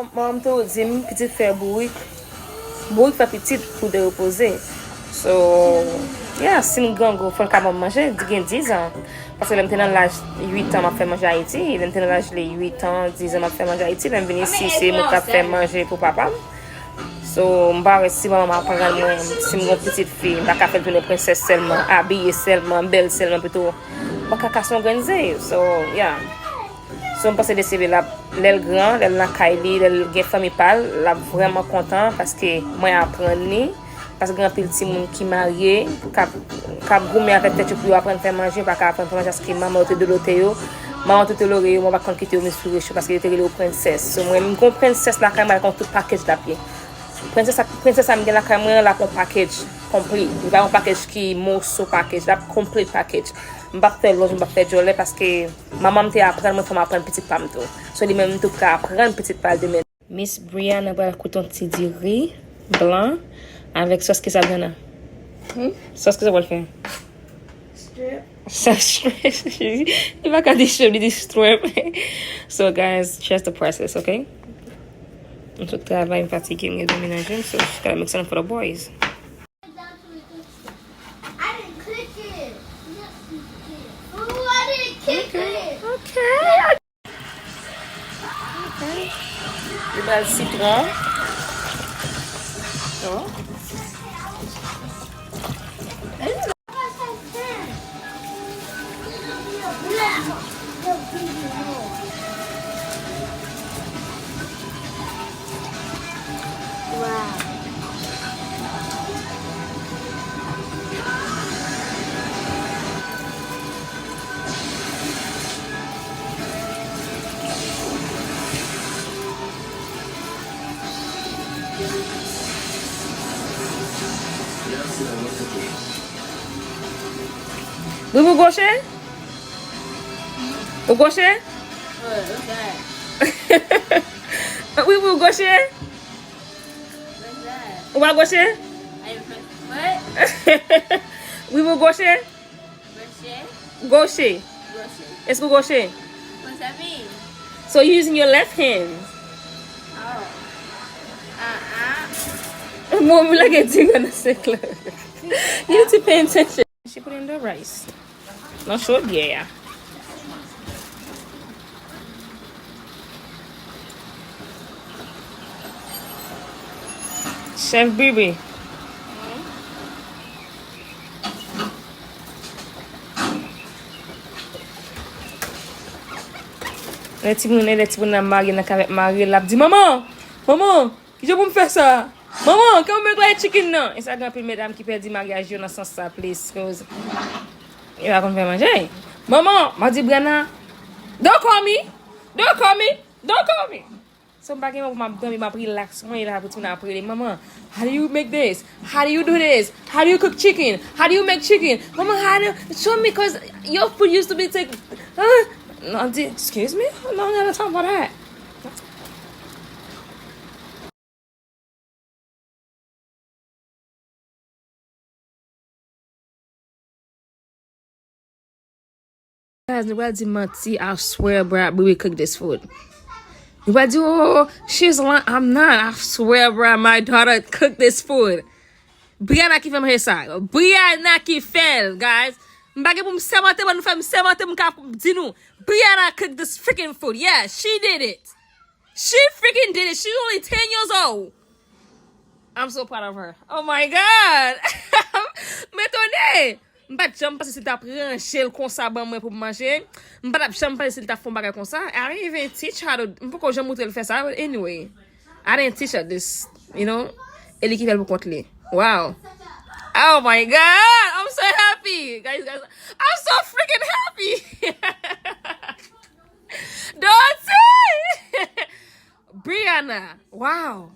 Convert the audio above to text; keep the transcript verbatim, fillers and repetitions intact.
Manman m toujou di m, pitit fè bourik, bourik fè pitit pou de repoze. So, yeah, si m grangou, fò l ka ban m manje, di gen diz an. Paske lè m te nan laj uit an, m ap fè manje Ayiti. Lè m te nan laj de uit an, diz an, m ap fè manje Ayiti. Lè m vin isi, se mwen k ap fè manje pou papa m. So, m pa wè si manman m aprann mwen, si m gon pitit fi, m pa ka fè l tounen prensès sèlman, abiye sèlman, bèl sèlman, pito. M pa ka kase yon grenn ze. So, yeah. So, m panse de seve l ap, lè l gran, lè l nan kay li, lè l gen fanmi pa l, l ap vrèman kontan paske mwen aprann li. Paske gen anpil timoun ki marye, k ap, k ap goumen avèk tèt yo pou yo aprann fè manje, yo pa ka aprann fè manje paske manman yo te dodote yo, manman yo te tolere yo, mwen pa t konn kite yo vin sou recho paske yo te rele yo prensès. So, mwen, m gon prensès lakay mwen, l ap gon tout package l ap ye. Prensès sa, prensès sa m gen lakay mwen an, l ap gon package konpli. Li pa yon package ki moso package, l ap complete package. M p ap fè lonj, m p ap fè djòlè paske manman m te aprann mwen, fò m aprann pitit pa m tou. So, li menm tou pou ka aprann pitit pa l demen. Miss Brianna pral koute yon ti diri blan avèk sòs ki sa Brianna? Hmm? Sòs ki sa pral fè? Shrimp. Sòs shrimp. Li pa ka di shrimp, li di shrimp. So guys, trust the process, okay? M sot travay, m fatige, m gen dwa menaj mwen, so just gotta make something for the boys. I didn't click it. Ooh, I didn't click it. Okay. Li pral sitwon. Oh. Wow. Wi, pou goche? Ou goche? Wi, pou goche? Ou pa goche? Wi, pou goche? Goche. Goche. Èske ou goche? What does that mean? So you using your left hand? Oh. Uh-uh. Mwen, mwen lage di nan se klè. You need to pay attention. She put in the rice. Nan chodyè a. Chèf Bibi. Lè timoun, lè timoun nan marye nan kay avèk mari l, l ap di, "Manman! Manman! Kijan pou m fè sa? Manman, kè w netwaye chicken nan?" E sa gen anpil medam ki pèdi maryaj yo nan sans sa, please, cause yo pa konn fè manje. Manman, m a di Brianna, "Don't call me! Don't call me! Don't call me!" So, m pa gen moun pou m ap dòmi, m ap relax. Mwen la pou timoun ap rele, "Manman, how do you make this? How do you do this? How do you cook chicken? How do you make chicken? Manman, how do you show me? Cause your food used to be take." Huh? No, di, "Excuse me? No, no, no, talk about that." Guys, nou pral di manti, I swear, bro, we will cook this food. Nou pral di, "Oh, she's lying." I'm not. I swear, bro, my daughter cook this food. Brianna ki fè manje sa. Brianna ki fè l, guys. M pa gen pou m sèmante, ban nou fè m sèmante, m ka di nou. Brianna cook this freaking food. Yeah, she did it. She freaking did it. She's only ten years old. I'm so proud of her. Oh my God. M etone. M pa t janm panse si l t ap ranje l konsa ban mwen pou m manje. M pa t ap janm panse si l t ap fè yon bagay konsa. I didn't even teach her to, m poko janm montre l fè sa. But anyway, I didn't teach her this, you know. E li ki fè l pou kont li. Wow. Oh my God. I'm so happy. Guys, guys, I'm so freaking happy. Doti! Brianna, wow.